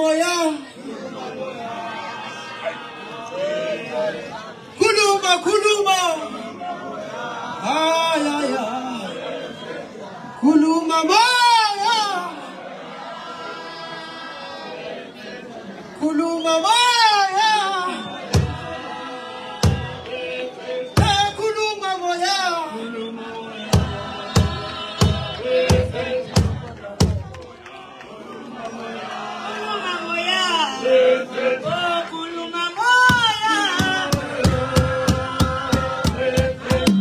moya. Khuluma, khuluma. Ay, ay, ay. Khuluma moya. Khuluma moya. Eh, khuluma moya. Khuluma moya. Oh, khuluma moya.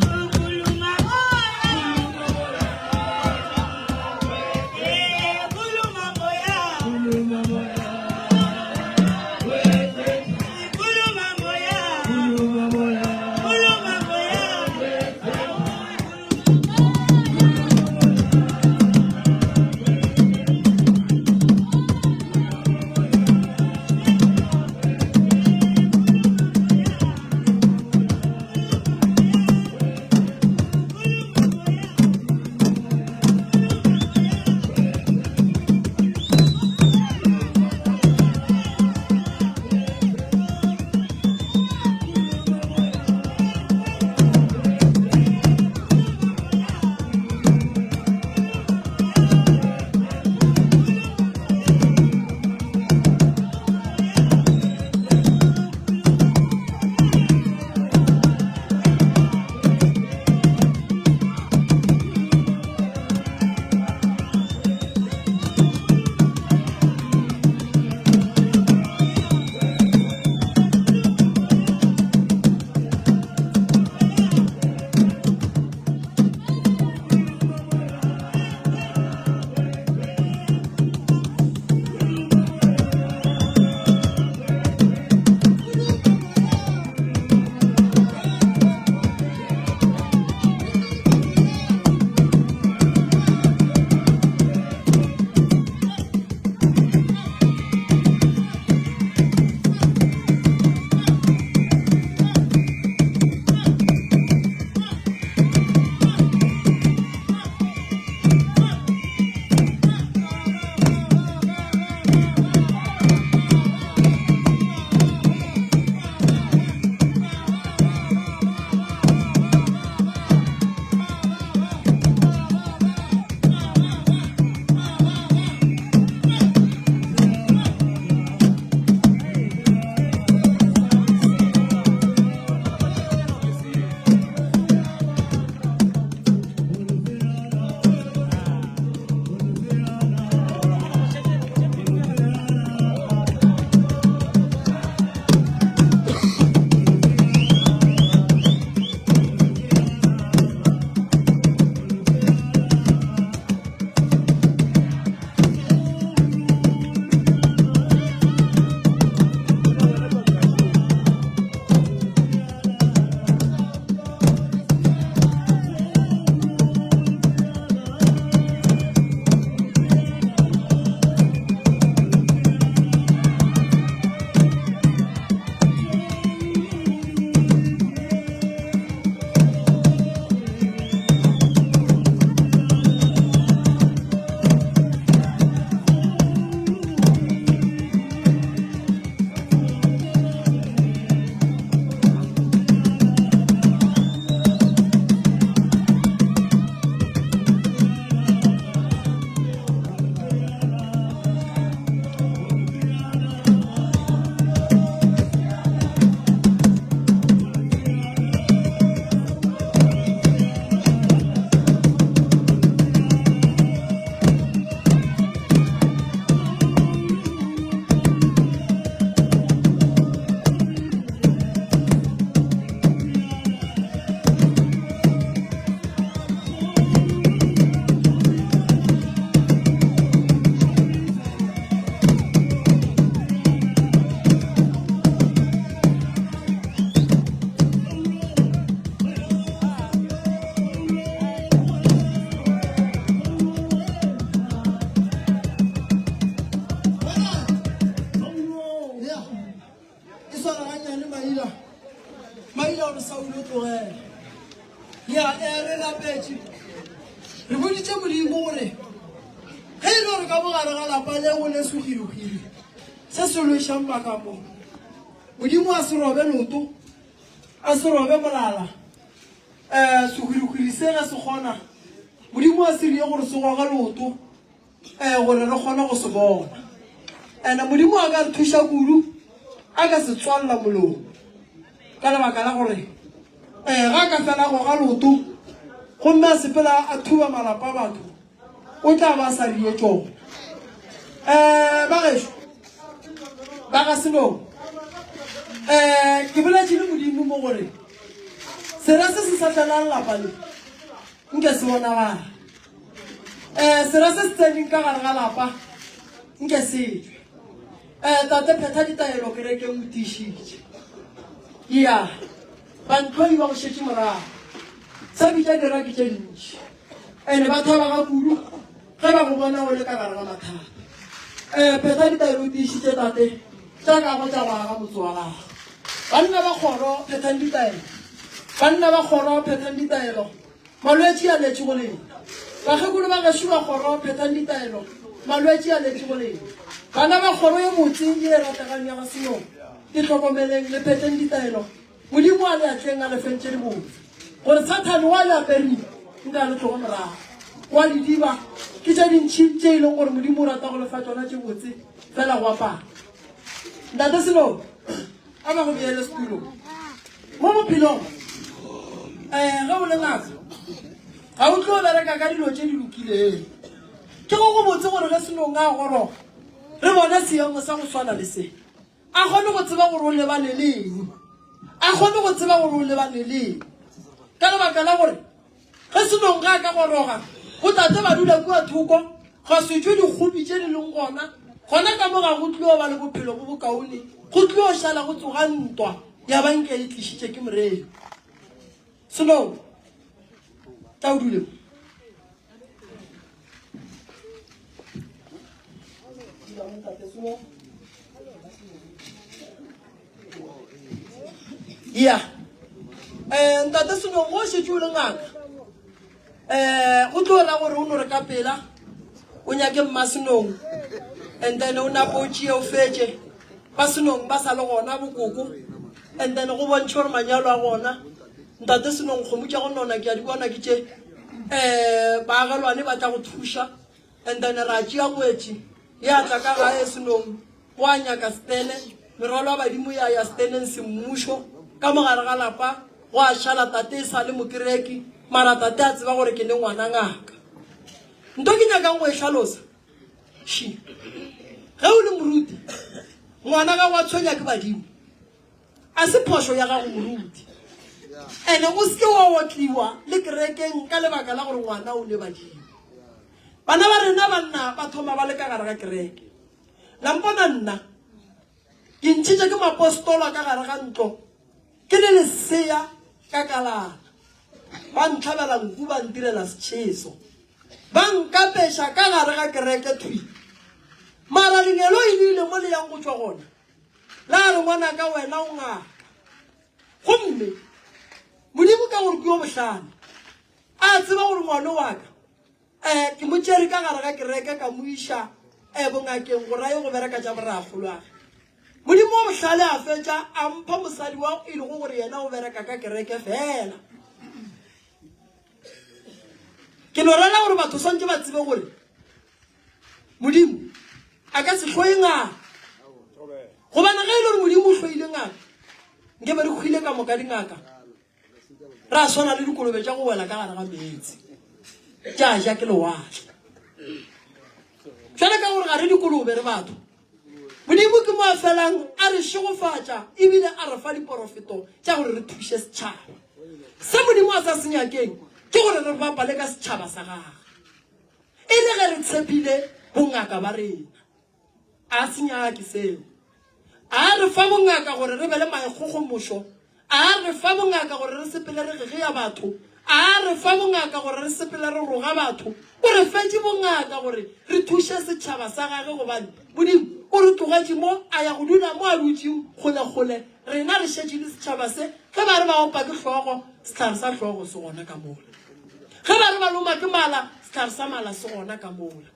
Oh, khuluma moya. Eh, khuluma moya. Khuluma moya. Khuluma moya. Ya, e swana gannyane maila maila gore saulo tlogela ya e re rapetše re boditše modimo gore ge e le gore ka bogare ga lapa le go le sehwirihwiri. Se se lwešang maka mo. Modimo a se robe leoto, a se robe molala. Um sehwirihwiri se ge se kgona, Modimo a se rie gore se goge leoto um gore re kgone go se bona. And Modimo a ka re thuša kudu a ka se tswalela molomo ka lebaka la gore um ga a ka fela goga leoto gomme a sepela a thuba malapa a batho o tla ba sa rie tšona. Um ba gešo ba ga Senong, um ke boletše le Modimo mo gore sera se se sa tlelang lapa le nke se bonagala. Um sera se se tseneng ka gare ga lapa nke se tšwe. Um tate phetha ditaelo kerekeng o tiišitše. Ya bantlhoi ba go šetše morago sa bitša dira ke tše dintši. Ene ba thaba ga kudu ge ba go bona o le ka gare ga mathata. Ee, phetha ditaelo o tiišitše, Tate, tša kago tša go aga motse wa gago. Banna ba kgoro, phethang ditaelo. Banna ba kgoro, phethang ditaelo. Malwetši a letše go lena. Bakgekolo ba gešo ba kgoro, phethang ditaelo. Malwetši a letše go lena. Bana ba kgoro ye botse ye e rategang ya ga Senong, itlhokomeleng, le phetheng ditaelo. Modimo a le atleng a le feng tše dibotse, gore Sathane wa le aperile nka le tloge morago. Wa le diba ke tše dintšhi tše e leng gore Modimo o rata go le fa tšona tše botse fela go apara. Ntate Selo a ba go beele setulong mo bophelong. Um ge o le ngaka ga o tlo bereka ka dilo tše di lokileng. Ke go go botse gore ge Senong a goroga re bone seemo sa go swana le se. A kgone go tseba gore o lebane le eng. A kgone go tseba gore o lebane le eng. Ka lebaka la gore ge Senong ga a ka goroga go tate ba dula kua thoko, ga se tšwe dikgopi tše di leng gona. Gona ka mo ga go tlo ba le bophelo bo bokaone, go tlo šala go tsoga ntwa ya ba nke e tlišitše ke moreri. Senong, tla o dule mo. Ya um ntate Senong, go šetše o le ngaka um go tlo ra gore o no re ka pela o nyake mma Senong and then o napo o tšee o fetše ba Senong ba sa le gona bokoko and then go bontšhe gore manyalo a gona. Ntate Senong, kgomo tša go nona ke a di bona ke tše um baagelwane ba tla go thuša and then ra tšea ngwetši ya tla ka gae Senong wa nyaka stene merwalo ya badimo ya ya steneng semmušo ka mogare ga lapa go a šala tate e sa le mokereki mara tate a tseba gore ke ne ngwana ngaka. Nto ke nyakang go e hlalosa ši ge o le moruti ngwana gago a tshwenya ke badimo A se phošo ya gago moruti. Ene o se ke wa otliwa le kerekeng ka lebaka la gore ngwana o ne badimo. Bana ba rena banna ba thoma ba le ka gare ga kereke. La mpona nna ke ntšhitše ke mapostola ka gare ga ntlo ke le lesea ka kalana. Ba ntlhabela nku ba ntirela setšheso. Ba nkapeša ka gare ga kereke thwi. Mara lengeloi le ile mo le yang go tšwa gona. La re, Ngwanaka, wena o ngaka. Gomme Modimo ka gore ke yo bohlale, a tseba gore ngwano wa ka um ke mo tšere ka gare ga kereke ka mo iša um bongakeng gore a ye go bereka tša boragolwage. Modimo wa bohlale a fetša a mpha mosadi wa e lego gore yena o bereka ka kereke fela. Ke no rela gore batho swantše ba tsebe gore Modimo a ka se hloye ngaka. Gobane ge e le gore Modimo o hloile ngaka, nke be re hwile ka moka dingaka, ra swana le dikolobe tša go wela ka gare ga meetse, tša ja ke lewatle. Jwale ka gore ga re dikolobe, re batho, Modimo ke mo a felang a re šegofatša ebile a re fa diporofeto tša gore re thuše setšhaba. Se Modimo a sa se nyakeng ke gore re bapale ka setšhaba sa gagwe. E le ge re tshepile bongaka ba rena. A se nyake seo. A re fa bongaka gore re be le maikgogomošo. A re fa bongaka gore re sepele re gegea batho. A re fa bongaka gore re sepele re roga batho. O re fetše bongaka gore re thuše setšhaba sa gage gobane Modimo o re tlogetše mo a ya go dula mo a dutšeng kgolekgole. Rena re šetše le setšhaba se. Ge ba re ba opa ke hlogo, sehlare sa hlogo se gona ka mola. Ge ba re ba loma ke mala, sehlare sa mala se gona ka mola.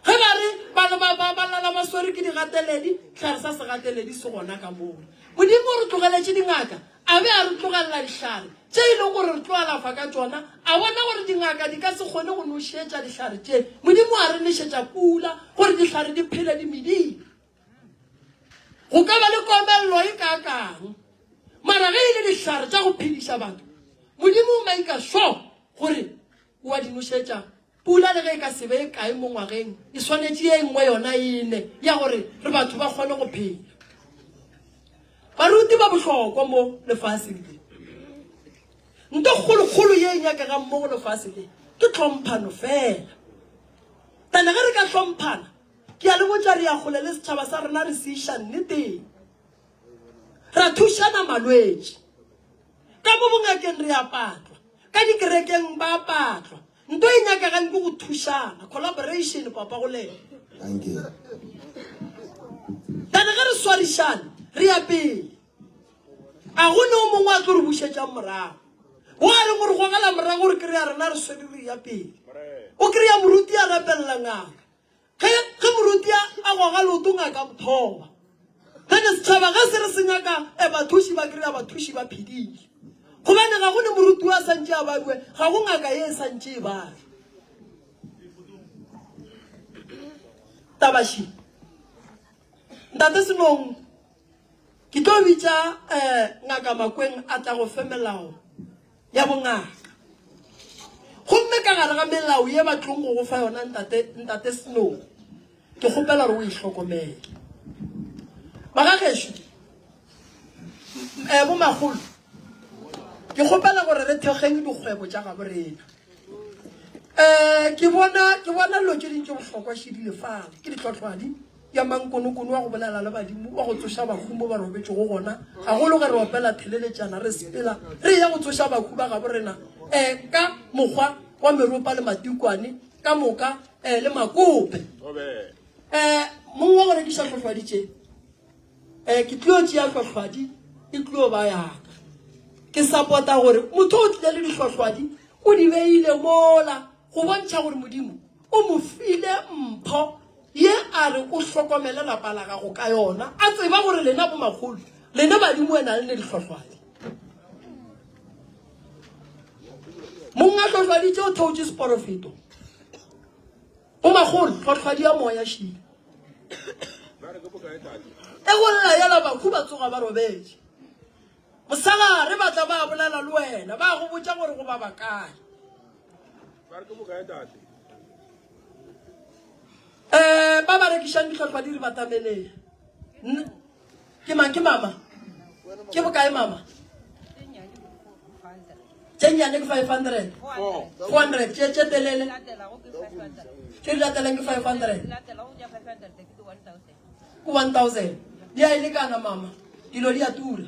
Ge ba re ba ba ba ba lala ba swere ke digateledi, hlare sa segateledi se gona ka mola. Modimo o re tlogeletše dingaka, a be a re tlogelela dihlare tše e leng gore re tlo alafa ka tšona. A bona gore dingaka di ka se kgone go nošetša dihlare tše, Modimo a re nešetša pula gore dihlare di phele di medile. Go ka ba le komello e kaakang, mara ge e le dihlare tša go phediša batho, Modimo o maika sure gore o a di nošetša. Pula le ge e ka se be e kae mo ngwageng, e swanetše ye nngwe yona e ne ya gore re batho ba kgone go phela. Baruti ba bohlokwa mo lefaseng le. Nto kgolokgolo ye e nyakegang mo go lefase le ke tlhomphano fela. Tane ge re ka hlomphana, ke a le botša re ya kgole le setšhaba sa rena re se iša nneteng. Ra thušana malwetši. Ka mo bongakeng re a patlwa, ka dikerekeng ba a patlwa. Nto e nyakegang ke go thušana, collaboration, papa go lena. Thank you. Tane ge re swarišane, re ya pele. A go ne o mongwe a tlo re bušetšang morago. O a reng o re gogela morago re kry-a rena re swere re ya pele. O kry-a moruti a rapelela ngaka. Ge, ge moruti a, a goga leoto ngaka mothoba. Then setšhaba ge se re se nyaka e bathuši ba kry-a bathuši ba phedile. Gobane ga go ne moruti wa santše a babjwe, ga go ngaka ye e santše e babjwe. Tabaši. Ntate Senong, ke tlo bitša eh, ngaka Makweng a tla go fe melao ya bongaka. Gomme ka gare ga melao ye ba tlong go go fa yona ntate, ntate Snow, ke kgopela gore o e hlokomele. Bagagešo, eh, bomakgolo, ke kgopela gore re thekgeng dikgwebo tša gabo rena. Um ke bona ke bona dilo tše ding tše bohlokwa šedile fale ke ditlhotlhwadi ya mankonokono wa go bolela le badimo wa go tsoša bahu mo ba robetšego gona gagolo ge re opela theleletšana re sepela re ya go tsoša bahu ba gabo rena um ka mokgwa wa meropa le matikwane ka moka um le makope um mong wa go rekiša tlhotlhwadi tše um ke tlio tšea tlhotlhwadi e tlio ba yaka ke support-a gore motho o tlile le dihlwahlwadi o di beile mola go bontšha gore modimo o mo file mpho ye a re o hlokomele lapa la gago ka yona a tseba gore lena bomakgolo lena badimo wena le ne dihlwahlwadi monga hlwahlwadi tše o theotše seporofeto bomakgolo hlwahlwadi ya moya šile e go lla yela bakhu ba tsoga ba robetše Mosegare ba tla ba bolela le wena, ba go botša gore go ba bakae. Ba re ke bokae tate? Eh, ba ba rekišang dihlwahlwa di re batameleng. Ke mang ke mama? Ke bokae mama? Tše nnyane ke 500. 400 tše tše telele. Tše di latelang ke 500. Ke 1000. Di a e lekana mama. Dilo di a tura.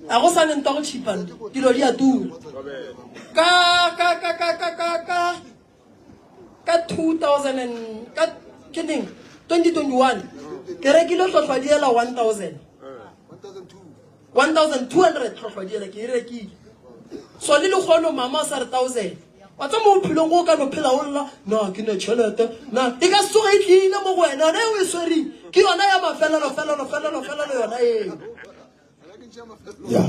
A go sa neng go chipa dilo di a tura. Ka ka ka ka ka ka ka ka 2000 and ka ke neng 2021 ke rekile tlhotlhwa di ela 1000. 1200 tlhotlhwa diela ke e rekile so le lekgono mama o sa re 1000 wa tsa mo bophelong go ka no phela o lla na ke ne tšhelete na e ka se tsoge e tlile mo go wena yona e o e swereng ke yona ya mafelelo felelo felelo felelo yona eo ya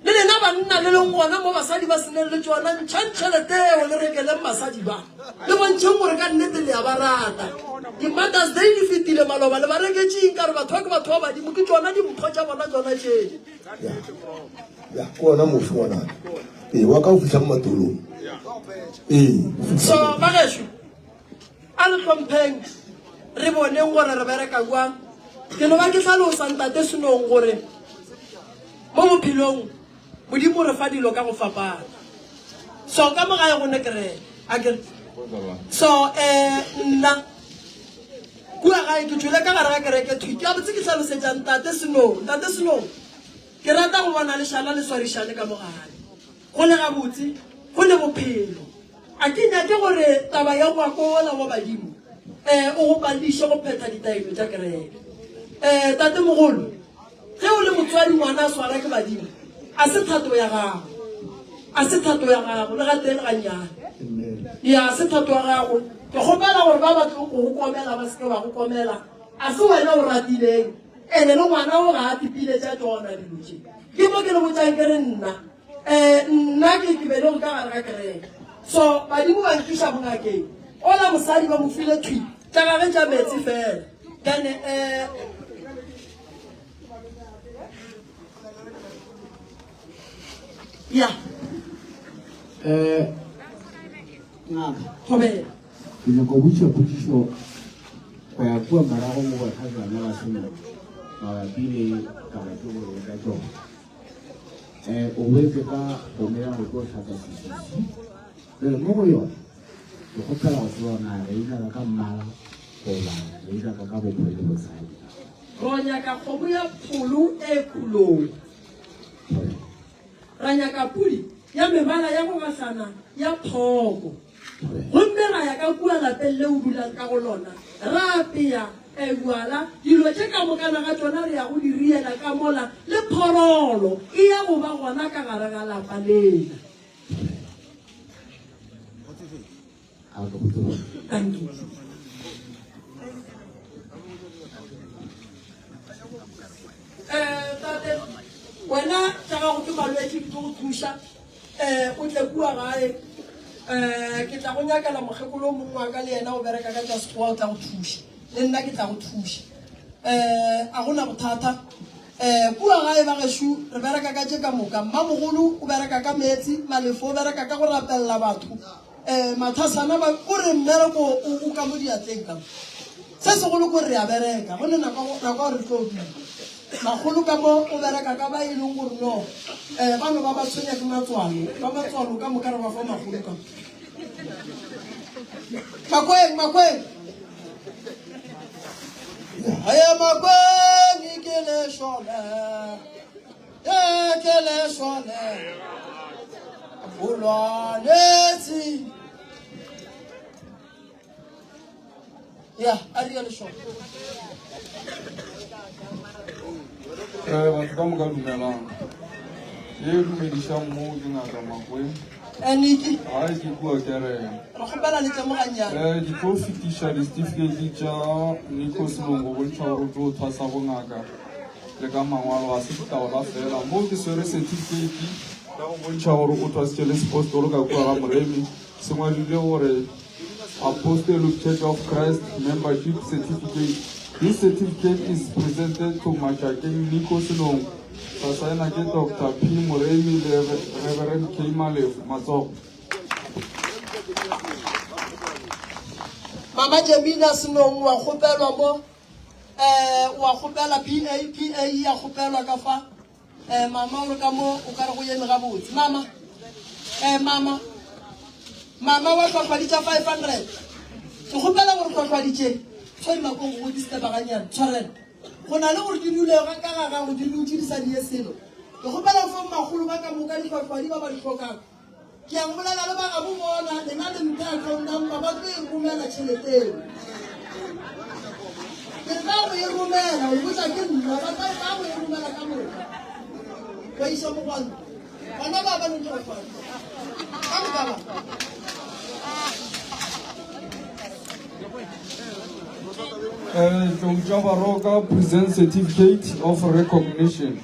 le lena banna le leng gona mo basadi ba seneng le tsona ntšhang tšhelete eo le rekeleng basadi ba le bontšheng gore ka nnete le ya ba rata di-mothers day di fetile maloba le ba reketšeng ka re batho ba ke batho ba badimo ke tsona dimpho tša bona tsona tše ya ke ona mofi ngwanaka ee wa ka o fitlha mo matolong ee so bagešo A re hlompheng, re boneng gore re bereka jwang. Ke no ba ke hlalosa Ntate Senong gore mo bophelong Modimo o re fa dilo ka go fapana. So ka mo gae go ne kereke, a ke re? So eh nna kua gae ke tšwele ka gare ga kereke thwi. Ke gabotse ke hlalosetša Ntate Senong, Ntate Senong, ke rata go bona lešala le swarišane ka mo gae. Go le gabotse, go ne bophelo. A ke nyake gore taba ya ngwako wola wa badimo um o go palediše go phetha ditaelo tša kereke. Um tatemogolo, ge o le motswadi ngwana a swara ke badimo, a se thato ya gago. A se thato ya gago le gatee le gannyane. Ya, se thato ya gago. Ke kgopela gore ba ba tlo go go komela ba se ke ba go komela. A se wena o ratileng. Ene le ngwana o ga a tipiletša tšona dilo tše. Ke mo ke le botšang ke re nna, um nna ke ke belego ka gare ga kereke. So badimo ba nkiša bongakeng. Ola mosadi ba mo file thwi tša gage tša meetse fela. Then um ya. Eh, ngaka. Thobela. Ke nyaka go botšiša potšišo go ya kua morago mo bohlajana ba seno mabapi le taba tše bolele ka tšona. Um o boetse ka kgomo ya go tlo hlatsa sesisi. Bjale mo go yona ke kgopela go tseba na re e nyaka ka mmala goba re e nyaka ka bophelo le botshadi. Ro nyaka kgomo ya pholo e khulong. Ra nyaka pudi ya mebala ya go gahlana ya phoko. Gomme ra ya ka kua lapeng le o dulang ka go lona, ra apea, bjala, dilo tše ka mokana ga tšona re ya go di riela ka mola, le phorolo e ya go ba gona ka gare ga lapa lela. Thank you. Eh, tate, wena tša gago ke malwetši, ke tlo go thuša. Eh, o tle kua gae. Eh, ke tla go nyakela mokgekolo o mongwe wa ka le yena o bereka ka tša sekgowa o tla go thuša. Le nna ke tla go thuša. Eh, a gona bothata. Eh, kua gae ba gešo re bereka ka tše ka moka. Mmamogolo o bereka ka meetse, Malefo o bereka ka go rapelela batho. Eh, Mathasana ba o re mmereko o, o ka mo diatleng ka mo. Se segolo ko re a bereka, go ne nako nako re tlo dula. Makgolo ka mo o bereka ka ba e leng gore no eh ba no ba ba tshwenya ke matswalo, ba matswalo ka moka re ba fa makgolo ka mo. Makweng, makweng. Aya makweng ke le shole. E ke le shole. Bolwanetsi. Ya, a re le shole. Eh, batho ka moka dumelang. Ye dumedišang mo ke ngaka Makweng. Aniki. Gae ke kua kereke. Re kgopela le tle mo gannyane. Eh, ke tlo fetiša disetifikeiti tša Nico Selong go bontšha gore o tlo thwasa bongaka le ka mangwalo ga se ditaola fela. Mo ke swere setifikeiti ya go bontšha gore o thwasitše le sepostolo ka kua ga Moremi. Se ngwadilwe gore Apostolic Church of Christ Membership Certificate. This certificate is presented to Mashakeng Nico Selong. Sa saena ke Doctor P. Moremi le Reverend K. Malefo. Matsogo. Mama Jemina Senong wa kgopelwa mo eh wa kgopela PA PA ya kgopelwa ka fa eh mama o re ka mo o ka re go eme gabotse mama eh mama mama wa tlhwatlhwadi tša 500 ke kgopela gore tlhwatlhwadi tše tshwere makong go di steba ganyane tshwarela go na le gore di dule ga ka ga gago di dutše di sa die selo ke kgopela go fa magolo ba ka moka ditlhwatlhwadi ba ba di hlokang Ke a bolela le ba gabo bona, lena le mphe account number, ba tlo e romela tšhelete eo. Ke tla go e romela, o botsa ke nna, ba tla ba go e romela ka moka. Ba isa mogwanto. Bana ba ba neng go Ka moka ba. Eh, Tlou tša Baroka present certificate of recognition.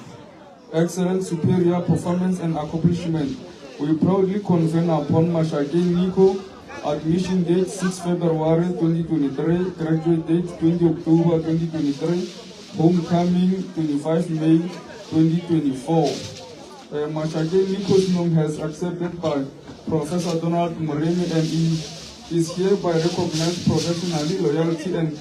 Excellent superior performance and accomplishment. We proudly confer upon Mashakeng Nico, admission date 6 February 2023, graduate date 20 October 2023, homecoming 25 May 2024. Uh, Mashakeng Nico Senong has accepted by Professor Donald Moremi and he is hereby recognized professionally, loyalty and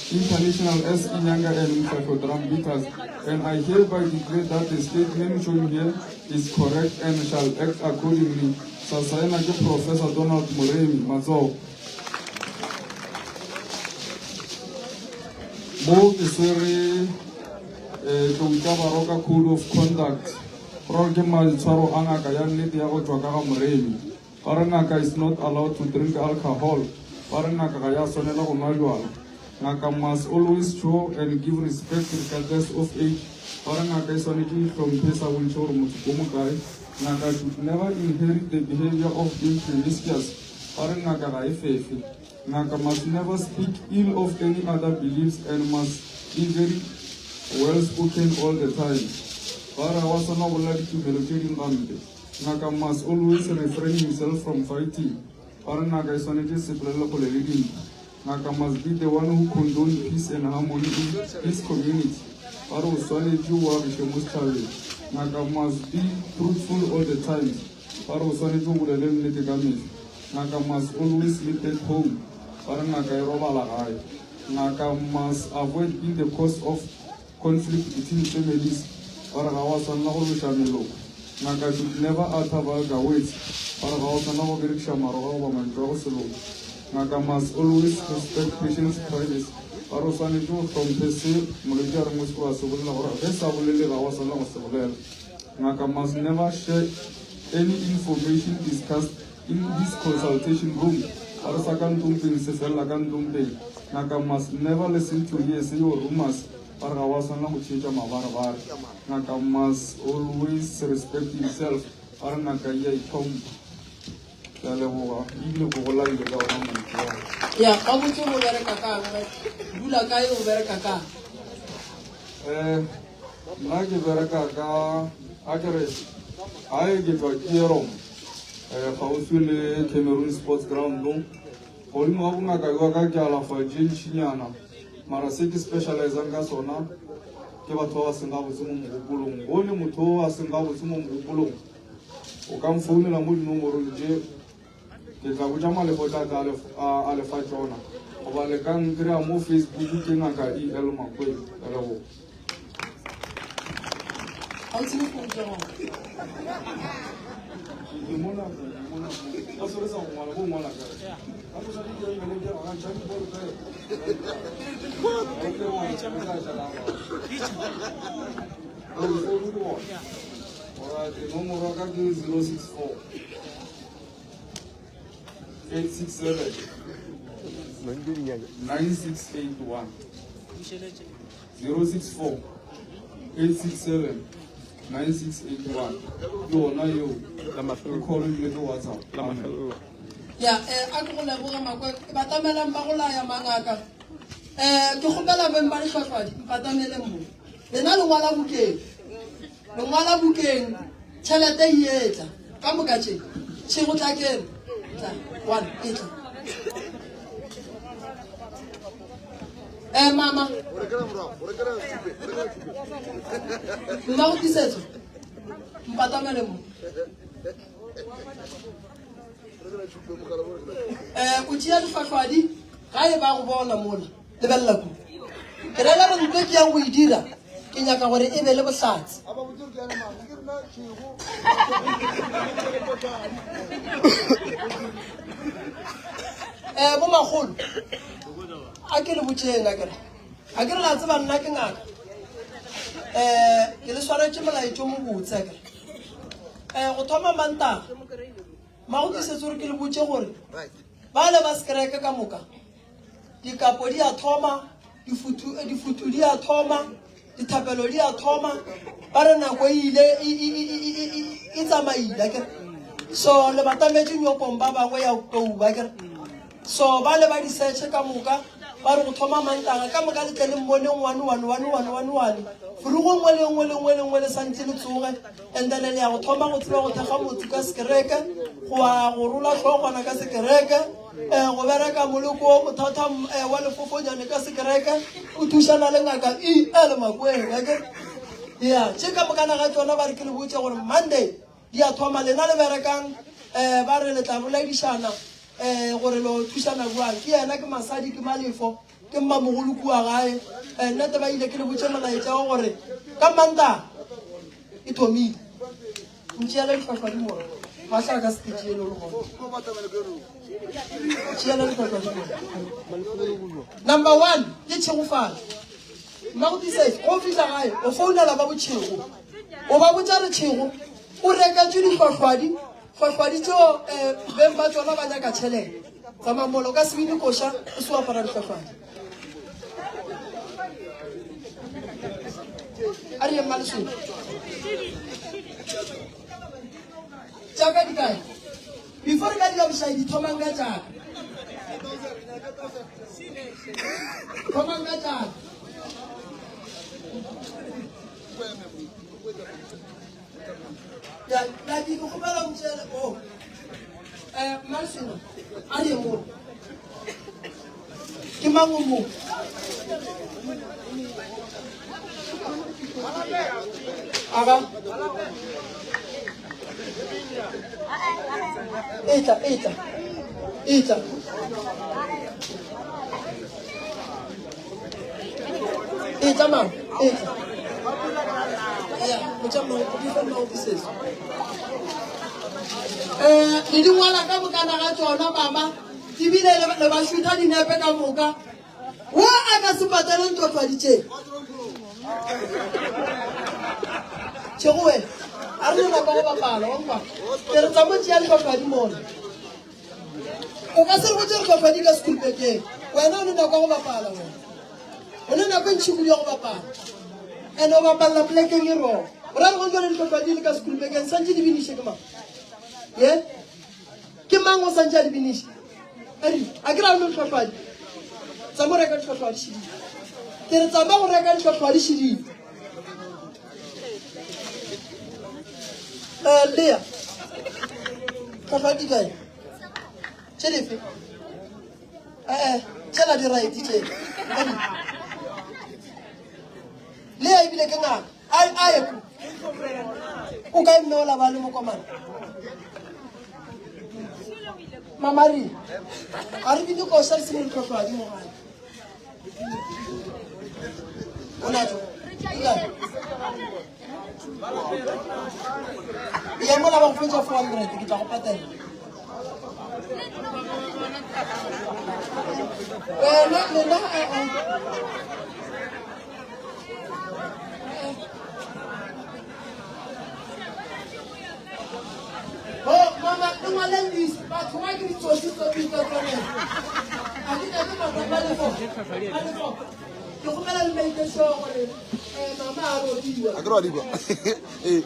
International as Inyanga and Mfahlo drum beaters, and I hereby declare that the statement shown here is correct and shall act accordingly. Sa saena ke Professor Donald Moremi. Matsogo. Mo ke swere eh, tlou tša Baroka Code of Conduct. Go ke maitshwaro a ngaka ya nnete ya go tšwa ka ga Moremi. Ba re ngaka is not allowed to drink alcohol. Ba re ngaka ga ya swanela go nwa jwala. Ngaka must always show and give respect regardless of age. Ba re ngaka e swanetše e hlomphe sa bontšhe gore motho ko mokae. Ngaka should never inherit the behavior of being promiscuous. Ba re ngaka ga e fefe. Ngaka must never speak ill of any other beliefs and must be very well spoken all the time. Ba re ga wa swanela go bolela ditumelo tše ding gampe. Ngaka must always refrain himself from fighting. Ba re ngaka e swanetše e sepelele kgole le dintwa. Ngaka must be the one who condone peace and harmony in his community. Ba re o swanetše o agiše mo setšhabeng. Ngaka must be truthful all the times. Ba re o swanetše o bolele nnete ka mehla. Ngaka must always sleep at home. Ba re ngaka e robala gae. Ngaka must avoid being the cause of conflict between families. Ba re ga wa swanela go loša meloko. Ngaka should never utter vulgar words. Ba re ga wa swanela go berekiša maroga goba mantšu a go se loke. Ngaka must always respect patient's privacy. Ba re o swanetše o hlomphe se molwetši a reng o se ke wa se bolela gore ge sa bolele ga wa swanela go se bolela. Ngaka must never share any information discussed in his consultation room. Ba re sa ka ntlong pele se felela ka ntlong pele. Ngaka must never listen to hearsay or rumors. Ba re ga wa swanela go theetša mabarebare. Ngaka must always respect himself. Ba re ngaka e a itlhompha. Ke a leboga ebile ko go laile ka ona mantšu ao. Ya, gabotse o bereka kang? Dula kae o bereka kang? Eh, nna ke bereka ka a ke re gae ke tswa Kierom eh kgauswi le Cameroon Sports Ground godimo ga bongaka jwa ka ke alafa tše ntšinyana mara se ke specializang ka sona ke batho ba ba seng gabotse mo mogopolong go le motho o a seng gabotse mo mogopolong O ka mfounela mo dinomorong tše, ke tla botša Malefo tla tla a le fa tšona. Goba le ka nkry-a mo Facebook ke Ngaka EL Makweng. Ke a leboga. Ga o tsebe go utlwa gona. Ke mona, ke mona. Ba swere sa go ngwala, bo ngwala kae? Ka mosa di ke ebele ke ga ntšha dibolo kae? Ga o tle ngwana, ke tla jala. O founu ke bona. Alright, nomoro ya ka ke 064 867 9681. 064 867 9681. Ke yona eo. Ke call ebile ke WhatsApp. Amen. Ya, eh, a ke go leboge Makwe. Ke batamelang ba go laya mangaka. Eh, ke kgopela beng ba dihlwahlwadi, mpatameleng mo. Lena le ngwala bukeng. Le ngwala bukeng, tšhelete e etla. Ka moka tše. Tšhego tla keno. Tla, one, e tla. Eh, mama. Mma go tisetso. Mpatamele mo. Eh, o tšea dihlwahlwadi ga e ba go bona mola. Lebelela ku. Ke rela gore ntlo e ke yang go e dira, ke nyaka gore e be le bohlatse. Eh, bo makgolo, a ke le botšeng a kere. A ke re la tseba nna ke ngaka. Eh, ke le swaretše molaetšo o mobotse a kere. Eh, go thoma Mantaga, mmago tiisetso gore ke le botše gore bale ba sekereke ka moka Dikapo di a thoma, difutu, difutu di a thoma, dithapelo di a thoma, ba re nako e ile e, e, e, e tsamaile akere. So le batametše nyokong ba bangwe ya October akere. So ba le ba di-search ka moka ba re go thoma Mantaga ka moka le tle le mmoneng one one one one one one furugo nngwe le nngwe le nngwe le nngwe le santse le tsoge and then le ya go thoma go tseba go thekga motse ka sekereke go a go rola hlogwana ka sekereke Eh, go bereka moloko o mothata eh, wa lefofonyane ka sekereke o thušana le ngaka e el makweng ake ya tše ka mokana ga tsona ba re ke le botse gore monday di a thoma lena le berekang um ba re le tla boledišana um gore lo thušana bjang ke yena ke masadi ke malefo ke mmamogolo kua gae um nnete ba ile ke le botse molaetša wa gore ka mantaga e thomile Ntšeela dihlwahlwadi mo. Ga sa ka stage eno le gona. Tšeela dihlwahlwadi mo. Number 1 ke tšhegofatšo. Mmago tiisetso, go fihla gae o founela ba botšhego. O ba botša re tšhego o reketšwe dihlwahlwadi, hlwahlwadi tšeo eh, beng ba tšona ba nyaka tšhelete. Tsamaya mola o ka se bine koša o se wa apara dihlwahlwadi. A re ye mmalesong. Tšaka di kae? Before re ka dira bošaedi thomang ka tšaka. Thomang ka tšaka. Ya, la ke kgopela motšele o. Eh, Malsena, a re ye mo. Ke mang o mo? Aga. Etla, etla. Etla. Etla mama, etla. Ya, botša mmago, di fa mmago diseso. Eh, le di ngwala ka bokana ga tšona mama. Ebile le ba šutha dinepe ka moka. Wo a ka se patale ntlotlwadi tše. Tšego wena, a re le nako go bapala, wa nkwa. Ke re tsa mo tšea ntlotlwadi mola. O ka se re botse re tlhotlhwa di ka sekhurupekeng. Wena o ne nako ya go bapala wena. O ne nako e ntšhi kudu ya go bapala. And o bapalela polekeng e wrong. O ra re go jwale ditlhotlhwa di le ka sekhurupekeng santše di biniše ke mang? Ye? Ke mang o santše a di biniše? Eri, a ke ra o ne ditlhotlhwa di. Tsama o reka ditlhotlhwa di šidile. Ke re tsama go reka ditlhotlhwa di šidile. Eh, Lea. Tlhotlhwa di kae? Tše dife? Eh, tšela di right tše. Lea ebile ke ngaka. A a ye ku. O kae mme o la ba le mokomana? Mamari. A re bine koša re se mo ditlhotlhwa di mo gae. O natšo? Ya mola ba go fetša 400 ke tla go patela. Wena lena eh eh. Oh, mama, le ngwale list. Batho ba ke ditsotsi tsotsi tsa tsone. A ke nyake mathata le fo. A le fo. Ke kgopela le make sure gore eh, mama a robiwa. A ke re wa di kwa. Ee.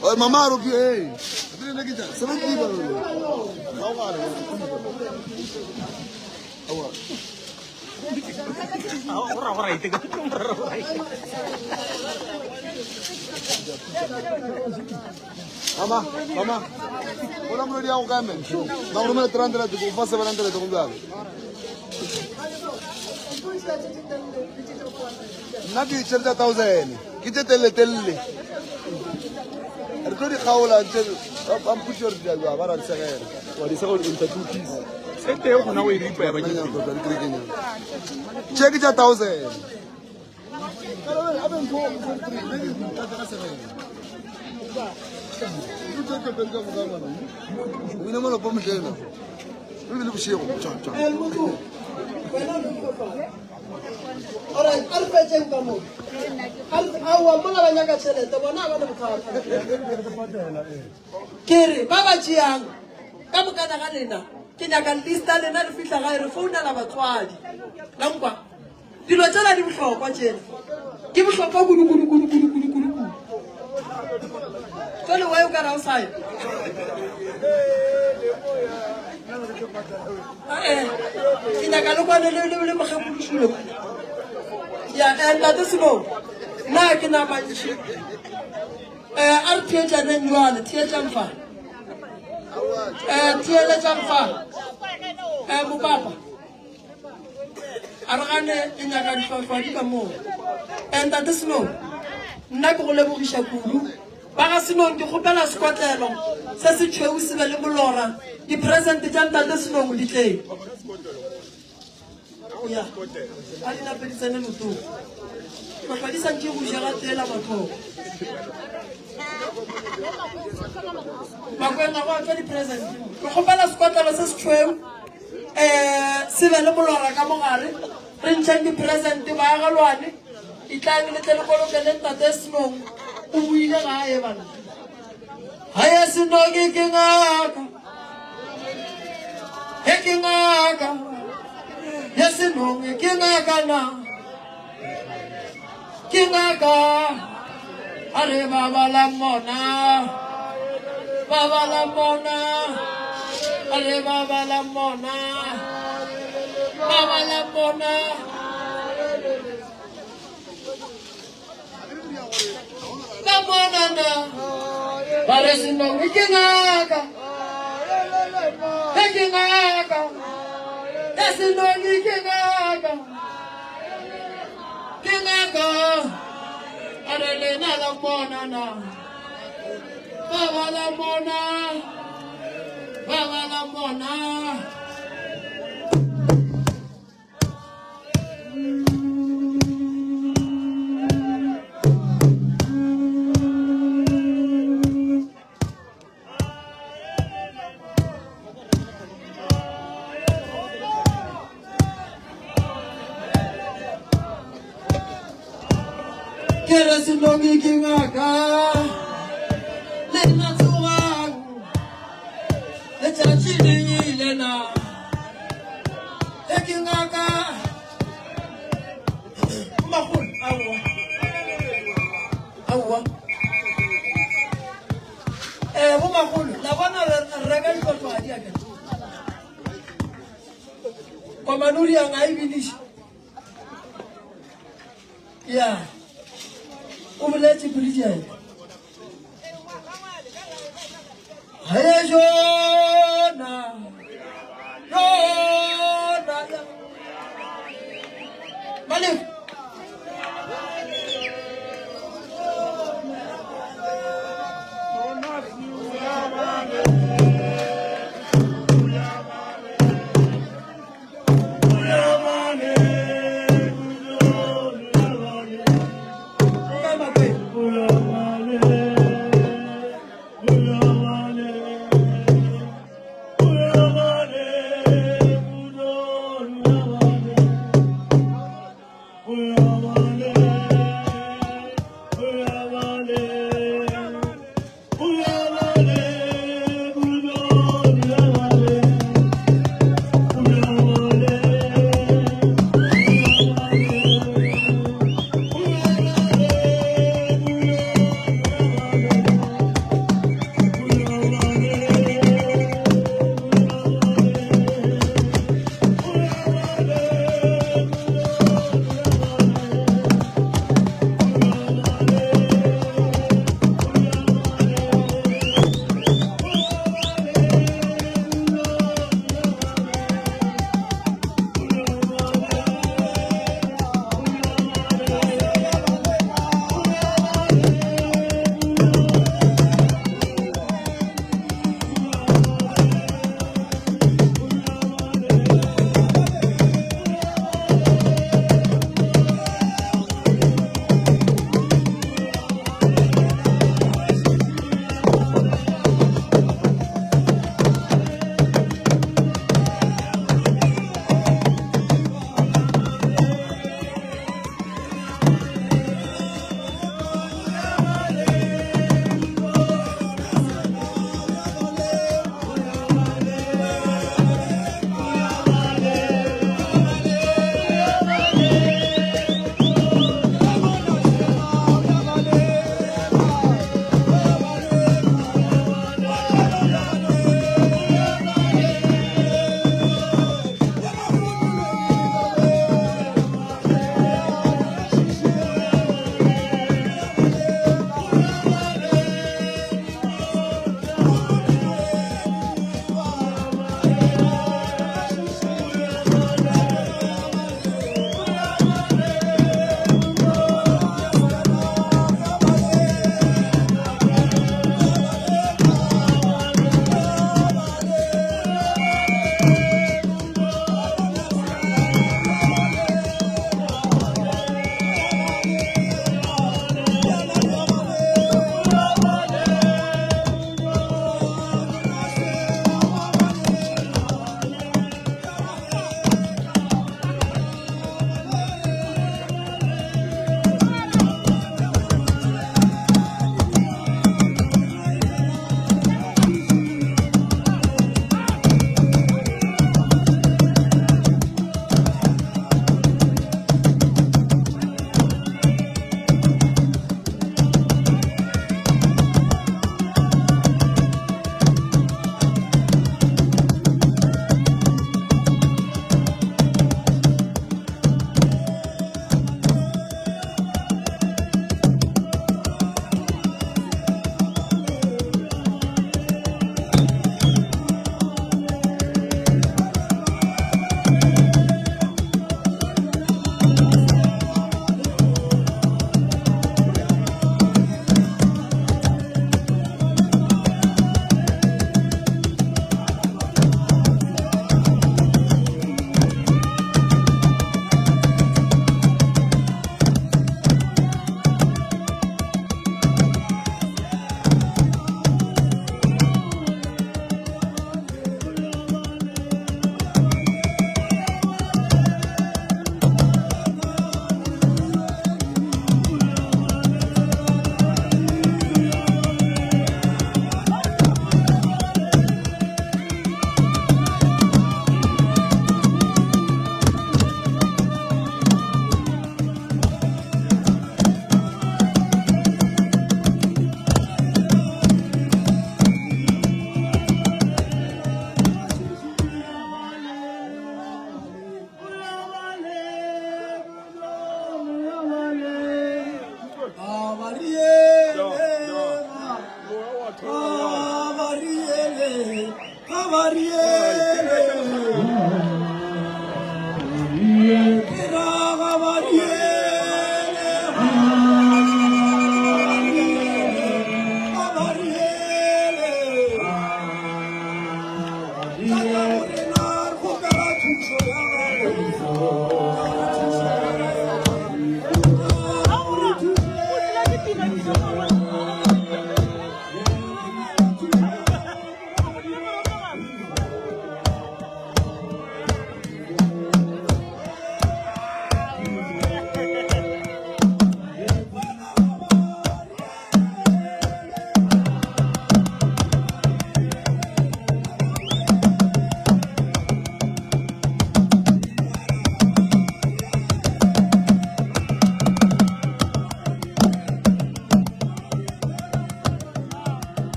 Oh, mama a robiwa, ee. Ke ne ke tša 70 ba. Ga o gare. Awa. Mama, mama. Hola molodi ya go kae mme? Ba go romela 300 go fa 700 go bjalo. Nna ke tšhelete 1000. Ke tše telele telele. Re tlo di kgaola ntse ba mpotse gore di a ba ra di segela. Wa di sega o ntsha two piece. E tee o kgona go e ripa ya ba ke Tše ke tša 1000. O ile molopo mohlena. O bile bošego. Tša tša. Alright, a re fetšeng ka mo. Aowa mola ba nyaka tšhelete bona ba le bothata. Ke re ba ba tšeang ka mokana ga lena ke nyaka lista lena re fihla gae re founela batswadi. La nkwa? Dilo tšela di bohlokwa tšela. Ke bohlokwa kudu kudu kudu kudu kudu kudu kudu. Jwale why o ka ra o sa ye? Eh, ke nyaka le kwane le le le mokgekološile. Ya, eh, ntate Selong, nna ke na mantši. Eh, a re theetšaneng jwale, theetšang fa. Eh, theeletšang fa. Eh, mopapa. A re gane ke nyaka dihlwahlwadi ka moo. Eh, ntate Senong, nna ke go lebogiša kudu. Ba ga Senong ke kgopela sekotlelo se se tšhweu se be le molora. Dipresente tša ntate Senong di tleng. Ya, a di nape di tsene leotong. Hlwahlwa di santše go ja ga tee la mathomo. Bakwena go a tšwa di-present. Ke kgopela sekotlelo se se tšhweu um se be le molora ka mogare. Re ntšheng di-present baagalwane. Itlang le tle le kolokele ntate Senong. O boile gae bana. Gae Senong ke ngaka. He ke ngaka. Ye Senong ke ngaka na. Ke ngaka. A re ba bala mona. Ba bala mona. A re ba ba la mona. Ba ba la mona. Ba mona na. Ba re senong ke ngaka. Ke ngaka. Ya senong ke ngaka. Ke ngaka. A re lena la mona na. Ba ba la mona. Ba ba la mona. Ke re senongi ke ngaka le nna tsogang letšatši le ile na e ke ngaka magolo aowa aowa um bomagolo la bona re reka ditlwatlwadi ake komanuriang a e biniša ya o boletše politšele gaejo.